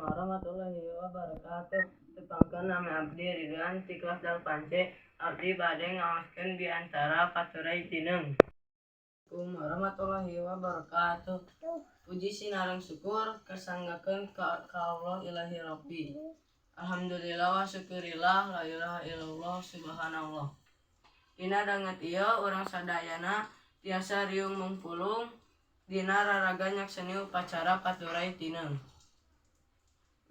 Warahmatullahi wabarakatuh. Tepangkeun, nami abdi Ridwan ti kelas 8C. Abdi bade ngaoskeun biantara Paturay Tineung. Assalamualaikum warahmatullahi wabarakatuh. Puji sinareng syukur kasanggakeun ka Allah Ilahi Rabbi. Alhamdulillah wa syukurillah, la ilaha illallah, subhanallah. Dina danget ieu urang sadayana tiasa riung mungpulung dina raraga nyakseni upacara Paturay Tineung.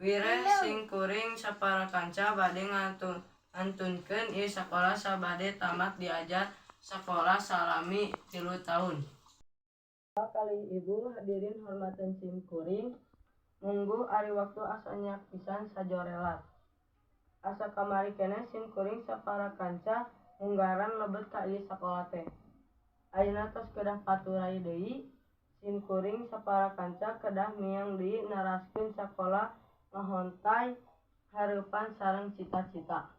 Wireh simkuring sapara kanca bade ngantunkeun ieu sakola sabade tamat diajar sakola salami 3 taun. Bapak kalih Ibu hadirin hormateun simkuring, mungguh ari waktu asa nyak pisan sajorelat. Asa kamari keneh simkuring sapara kanca munggaran lebet ka ieu sakola teh. Ayeuna tos kedah paturay deui, simkuring sapara kanca kedah miang deui neraskeun sakola ngahontal hareupan sareng cita-cita.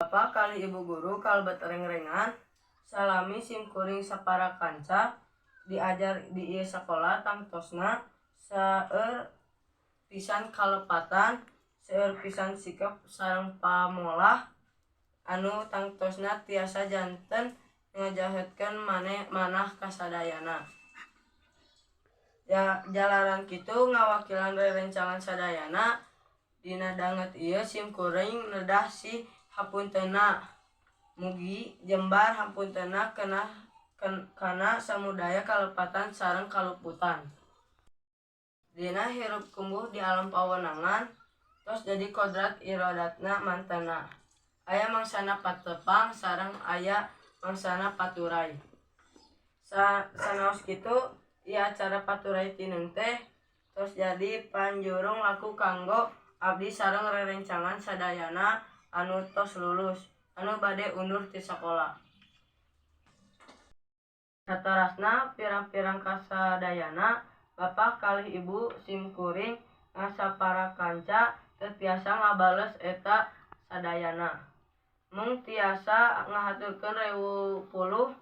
Bapak kalih Ibu guru kalebet rengrengan, salami simkuring sapara kanca diajar di ieu sakola tangtosna seueur pisan kalepatan, seueur pisan sikap sareng pamolah anu tangtosna tiasa janten ngajahetkeun manah kasadayana. Jalaran kitu, ngawakilan rerencangan sadayana, dina danget ieu simkuring nedah sih hapuntenna. Mugi jembar hapuntenna kana samudaya kalepatan sareng kaluputan. Dina hirup kumbuh di alam pawenangan tos jadi kodrat iradatna mantena. Aya mangsana patepang sareng aya mangsana paturay. Sanaos kitu, ieu acara Paturay Tineung teh tos jadi panjurung laku kanggo abdi sareng rerencangan sadayana anu tos lulus anu bade undur ti sakola. Saterasna pirang-pirang kasadayana, Bapak kalih Ibu, simkuring sapara kanca teu tiasa ngabales eta sadayana. Mung tiasa ngahaturkeun riweuh puluh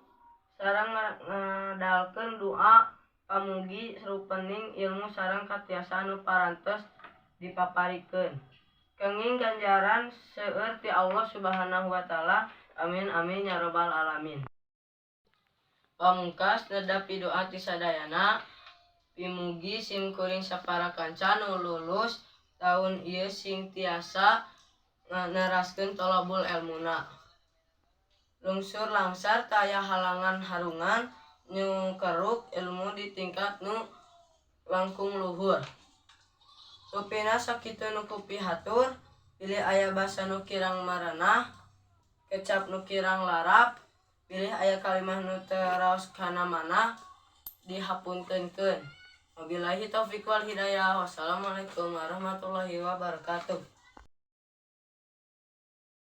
sareng ngandalkeun du'a pamugi rupening ilmu sareng katiasaan anu parantos dipaparikeun. Kenging ganjaran seueur ti Allah Subhanahu wa taala. Amin amin ya robbal alamin. Pamungkas, nedap pidu'a ti sadayana pimugi simkuring sapara kanca nu lulus taun ieu sing tiasa neraskeun tolabul elmuna. Lungsur langsar, taya halangan harungan, nyukeruk ilmu di tingkat nu langkung luhur. Rupina sakitu nu kupihatur, bilih aya basa nu kirang marenah, kecap nu kirang larap, bilih aya kalimah nu teu raos kana manah, dihapuntenkeun. Wabillahi taufik wal hidayah. Wassalamualaikum warahmatullahi wabarakatuh.